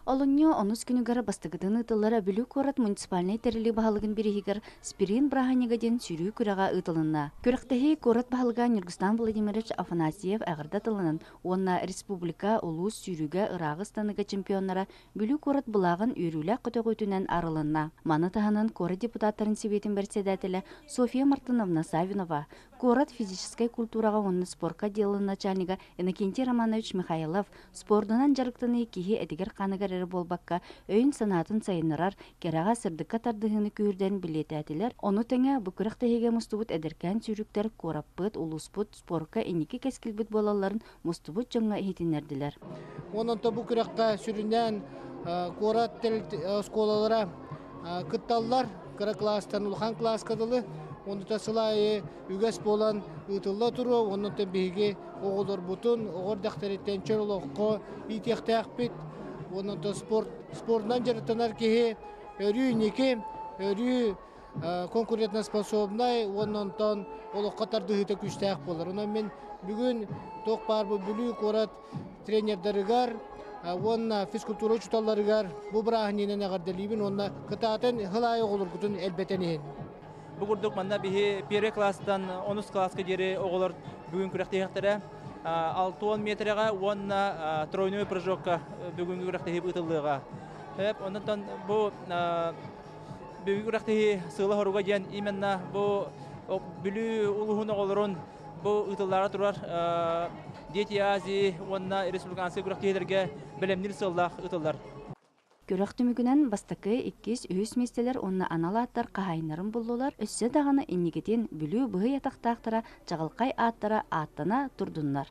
Олунньу онус күнүгэр бастакытын ыытыллар Бүлүү куорат муниципальнай тэриллии баһылыгын бирииһигэр Спирин бырааһынньыга диэн сүүрүү күрэҕэ ыытылынна. Күрэхтэһии куорат баһылыга Ньургустан Владимирович Афанасьев эҕэрдэ тылынан уонна республика, улуус сүүрүүгэ ырааҕы ыстаныыга чемпионнара Бүлүү куорат былааҕын үөрүүлээх көтөҕүүтүнэн арылынна. Маны таһынан куорат депутаттарын сэбиэтин бэрэссэдээтэлэ Софья Мартыновна Савинова, куорат физическэй культураҕа уонна спорка отделын начальнига Иннокентий Романович Михайлов спордунан дьарыктаныы киһи этигэр-хааныгар эрэ буолбакка, өйүн-санаатын сайыннарар, кэрэҕэ, сырдыкка тардыһыыны күүһүрдэн бэлиэтээтилэр. Ону тэҥэ, бу күрэхтэһиигэ мустубут эдэркээн сүүрүктэр куораппыт, улууспут спорка инники кэскилбит буолалларын мустубут дьоҥҥо иһитиннэрдилэр. Онон бу күрэххэ сүрүннээн куорат оскуолалара кытталлар. Кыра кылаастан улахан кылааска дылы. Онута сыл аайы үгэс буолан ыытылла туруо. Онон биһиги оҕолорбутун оҕо эрдэхтэриттэн чөл олоххо иитиэхтээхпит. Онон спорт спордунан дьарыктанар киһи өрүү инники, өрүү конкурентоспособнай уонна онтон олоххо тардыһыыта күүстээх буолар. Онон мин бүгүн туох баар бу Бүлүү куорат тренердарыгар уонна физкультура учууталларыгар бу бырааһынньыгынан эҕэрдэлиибин уонна кытаатан сыл аайы оҕолоргутун элбэтэн иһин. Бу курдук манна биһи первый класстан онус класска диэри оҕолор бүгүн күрэхтэһиэхтэрэ. 60 метрэҕэ уонна тройной прыжокка бүгүҥҥү күрэхтэһии ыытыллыаҕа. Онтон бу бүгүҥҥү күрэхтэһии сыала-соруга диэн именно бу Бүлүү улууһун оҕолорун бу ыытыллаары турар Дети Азии уонна республиканскай күрэхтэһиилэргэ бэлэмниир сыаллаах ыытыллар. Күрэх түмүгүнэн бастакы, иккис, үһүс миэстэлэр уонна анал ааттар хаһаайыннарын буллулар, өссө даҕаны инникитин Бүлүү быһый атахтаахтара чаҕылхай ааттара ааттана турдуннар.